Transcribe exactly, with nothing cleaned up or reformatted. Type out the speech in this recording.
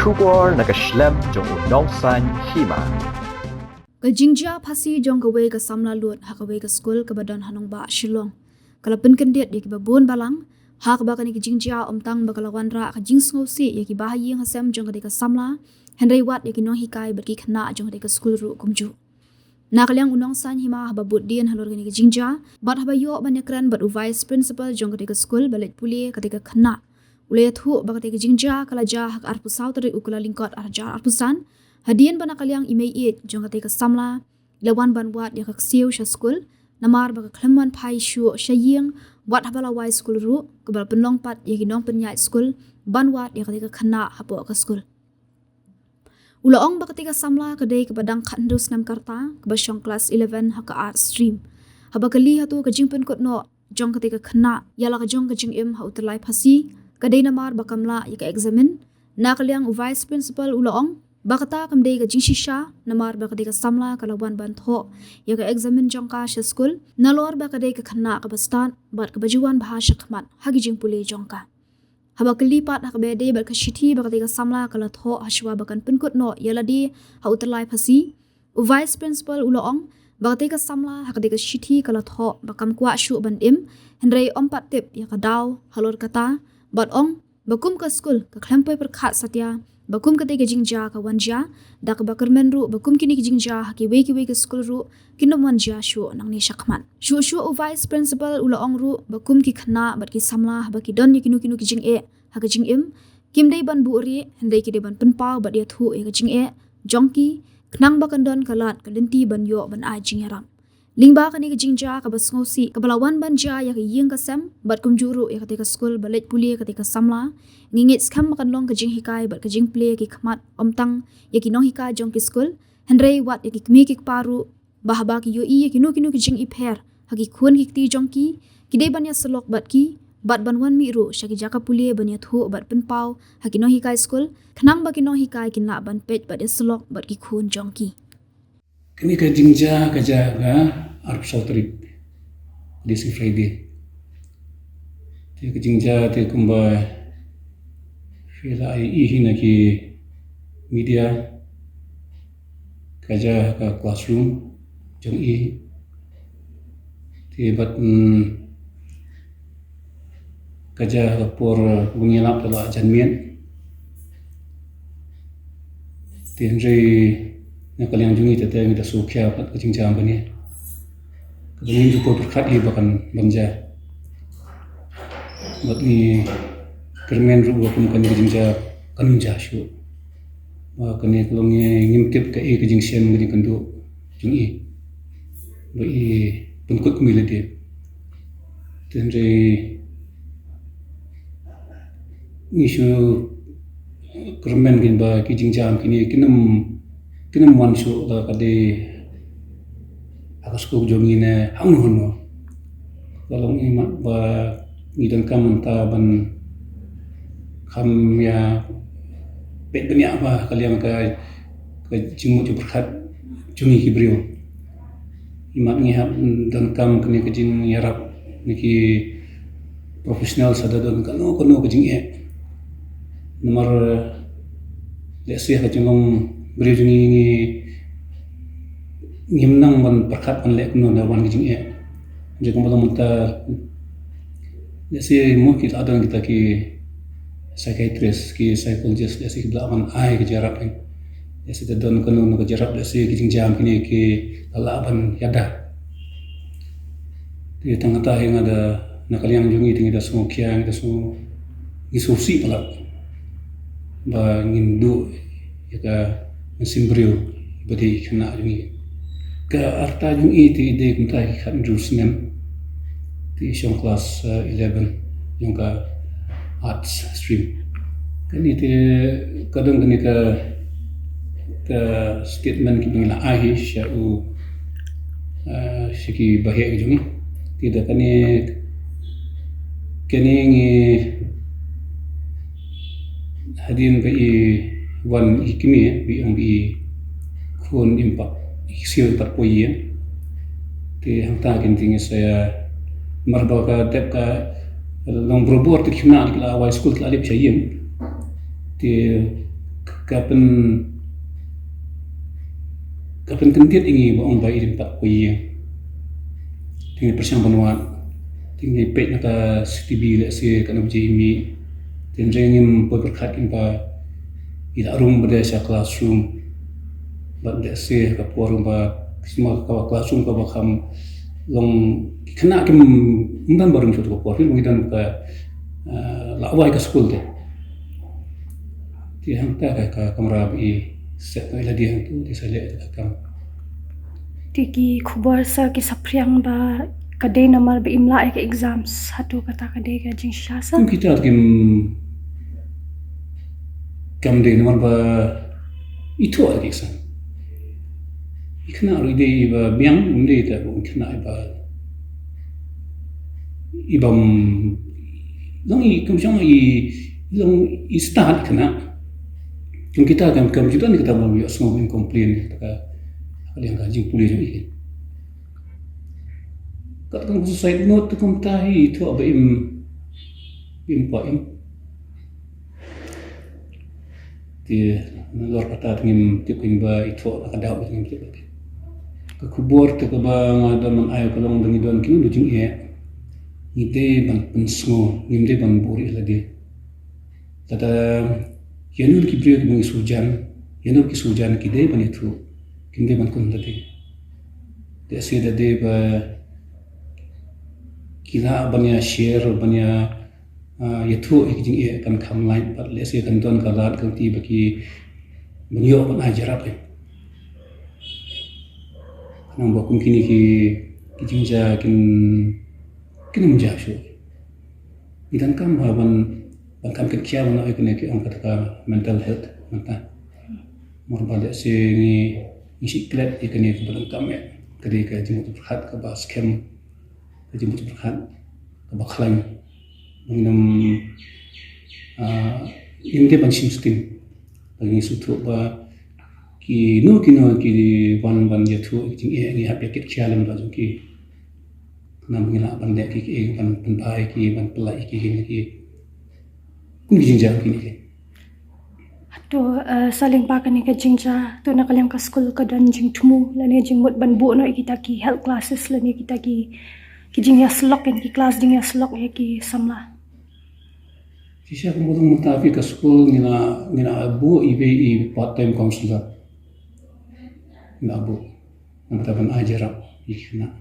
Khubor na ka shlem jong u Nongsaiñ Hima. Ka jingjia phasi jong kawei ka samla lut ha kawei ka skul kaba don ha nongbah Shillong ka la pynkyndit ïa kiba bun balang, ha kaba kane ka jingjia ym tang ba ka la wanrah ka jingsngewsih ïa kiba ha ïing ha sem jong katei ka samla, hynrei wat ïa ki nonghikai bad ki khynnah jong katei ka skul ruh kumjuh. Na ka liang u Nongsaiñ Hima haba bud dien halor kane ka jingjia bad haba ïoh ban ïakren bad u Vice Principal jong katei ka skul ba leit pule katei ka khynnah, u la ïathuh ba katei ka jingjia ka la jia ha ka arphew saw tarik u Kyllalyngkot arhajar arphew san, hadien ba na ka liang i meiieit jong katei ka samla i la wan ban wad ïa ka ksiew sha skul, namar ba ka khlem wan phai shuh sha ïing wat haba la wai skul ruh, kaba la pynlong pat ïa ki nongpynïaid skul ban wad ïa katei ka khynnah hapoh ka skul. U la ong ba katei ka samla ka dei kaba dang khathynriew snem ka rta, kaba shong klas eleven ha ka Arts Stream. Haba kylli hato ka jingpynkut noh jong katei ka khynnah ïa la ka jong ka jingim ha u tyllai phasi ka dei namar ba kam lah ïa ka eksamin, na ka liang u Vice Principal u la ong ba kata kam dei ka jingshisha, namar ba katei ka samla ka la wan ban thoh ïa ka eksamin jong ka sha skul, nalor ba ka dei ka khynnah kaba stad bad kaba ju wan bha shakhmat ha ki jingpule jong ka. Haba kylli pat ha kaba ïadei bad ka shithi ba katei ka samla ka la thoh hashwa ba kan pynkut noh ïa lade ha u tyllai phasi, u Vice Principal u la ong ba katei ka samla ha katei ka shithi ka la thoh ba kam kwah shuh ban im, hynrei ym pat tip ïa ka daw halor kata, bad ong ba kum ka skul ka khlem poi pyrkhat satia ba kum katei ka jingjia ka wan jia, da kaba kyrmen ruh ba kum kine ki jingjia ha kiwei kiwei ki skul ruh kin ym wan jia shuh nangne shakhmat. Shuh shuh u Vice Principal u la ong ruh ba kum ki khynnah bad ki samla haba ki don ïa kino kino ki jingeh ha ka jingim, kim dei ban buhrieh, hynrei ki dei ban pynpaw bad ïathuh ïa ka jingeh jong ki, khnang ba kan don ka lad ka lynti ban ïoh ban ai jingïarap. Lyngba kane ka jingjia kaba sngewsih kaba la wan ban jia ïa ka ïing ka sem bad kumjuh ruh ïa katei ka skul ba leit pule katei ka samla, ngi ngeit skhem ba kan long ka jinghikai bad ka jingplie ïa ki khmat, ym tang ïa ki nonghikai jong ki skul, hynrei wat ïa ki kmie ki kpa ruh, ba haba ki ïohi ïa kino kino ki jingipher ha ki khun ki kti jong ki, ki dei ban ïasyllok bad ki bad ban wan mih ruh sha ki jaka pule ban ïathuh bad pynpaw ha ki nonghikai skul, khnang ba ki nonghikai kin lah ban peit bad ïasyllok bad ki khun jong ki. Kane ka jingjia ka jia ha ka arphew saw tarik, this Friday. Te ka jingjia te kumba phi la ïohi na ki media, ka jia ha ka classroom jong i. Te bad, mm, ka jia ha ka por, uh, ba ngi ïalap te la jan miet. Te hynrei na ka liang jong ngi te, te ngi da sngewkhia pat ka jingjia kane. Kaba ngim ju poi pyrkhat hi ba kan ban jia. Bad ngi kyrmen ruh ba kum kane ka jingjia kan ym jia shuh. Ba kane ka long, ngi ngim tip kaei ka jingshem ka jingkynduh jong i ba i pynkut kum i lade. Te hynrei ngi shu kyrmen kein ba ki jingjia kine kin ym, kin ym wan shuh, la ka dei ha ka skul jong ngi ne hangno hangno. Ka long imat ba ngi donkam mynta ban kham ïa peit bniah ba ka liang ka, ka jingmut jingpyrkhat jong ngi ki briew. Imat ngi hap donkam kane ka jingïarap na ki professional, sa da don kano kano ka jingeh. Namar lehse ha ka jinglong briew jong ngi, ngi, ngim nang ban pyrkhat ban leh kumno da wan ka jingeh. Jong kumba long mynta, lehse mo ki la don kita ki psychiatrist, ki psychologist, lehse ki la ban ai ka jingïarap, eh. Lehse da don kano kano ka jingïarap, lehse ki jingjia kine ki la lah ban ïada. Te tang kata hi nga da, na ka liang jong ngi te ngi da sngewkhia, ngi da sngew, ngi sngewsih palat ba ngin duh ïa ka mynsiem briew ba dei khynnah jong ngi. Ka rta jong i te i dei kumta, i khathynriew snem, te i shong klas, eh, eleven jong ka arts stream. Kane te ka don kane ka, ka statement kiba ngi la ai hi sha u, eh, sha ki baheh jong ngi. Te da kane, kane ngi hadien ba i wan i kmie, ba i ong ba i khun im pat, i ksiew im pat poi ïing. Te hangta kin, te ngi sa ïa, namar ba ka dep ka long barabor te ki khynnah ki la wai skul, ki la leit sha ïing. Te Ka pyn ka pynkyndit ïa ngi ba ong ba i dang pat khuid ïa. Te ngi pyrshang ban wad. Te ngi peit na ka C T V lehse ka nang jia ïa ngi. Te hynrei ngim poi pyrkhat ïa ba i la rung ba dei sha classroom. Bad lehse ka por ba shisha ka classroom ka ba kham long ki khynnah kim ym don ba rung shuh ka por. Ki don ka, ah, la wai ka skul te. Te hangta ka, ka kamra ba i set noh ïa lade hangto te sa leh ïa ka kam. Te ki khubor sa ki saphriang ba ka dei namar ba im lah ïa ka exams, hato kata ka dei ka jingshisha sa? Kum kita kim kam dei namar ba i thoh ïa ka exam. I khynnah ruh i dei i ba biang, ym dei ta ba i khynnah i ba i bym long i kum shong i long i stad i khynnah. Kum kita kam kam judan kita ba ïohsngew ba im complain ta ka liang ka jingpule jong i. Kat kam suicide note te kumta hi i thoh ba im im pa im. Te nalor kata te ngim tip ïa ba i thoh na ka daw ngim tip. Ka khubor te kaba nga don ban ai ka long da ngi don kino kino jingeh. Ngi dei ban pynsngew, ngim dei ban buhrieh ïa lade. Lada ïano ki briew kiba ngi shu jan, ïano ki shu jan ki dei ban ïathuh, kim dei ban khun lade. Te lehse da dei ba ki lah ban ïa share, ban ïa, ah, ïathuh ïa ki jingeh kan kham lait, bad lehse kan don ka lad ka lynti ba ki ban ïoh ban ai jingïarap. Namar ba kum kine ki, ki jingjia kin, kin ym jia shuh. Ngi donkam ba ban, ban kham kit khia ban ïa kine ki ong kata ka mental health mynta. Namar ba lehse ngi, ngi shu klet ïa kine kiba donkam ïa. Ka dei ka jingmut pyrkhat kaba skhem, ka jingmut pyrkhat kaba khlaiñ. Ngim, ah, ngim dei ban shim sting. Ba ngi sngewthuh ba kino kino ki wan ban ïathuh ïa ki jingeh, ngi hap ïa kit khia lem bad jong ki. Namar ngi lah ban leh ki, ki ban pynbha ïa ki, ban pynlait ïa ki, ki, ki. Kum ki jingjia kine ki. Hato, eh, sa lyngba kane ka jingjia, to na ka liang ka skul ka don jingthmu lane jingmut ban buh noh ïa kita ki health classes lane kita ki, ki jingïasyllok, ïa ki klas jingïasyllok ïa ki samla? Shisha kumba long mynta phi ka skul ngi la, ngi la buh iwei i part time counselor. Ngi la buh. Namar ban ai jingïarap ïa ki khynnah.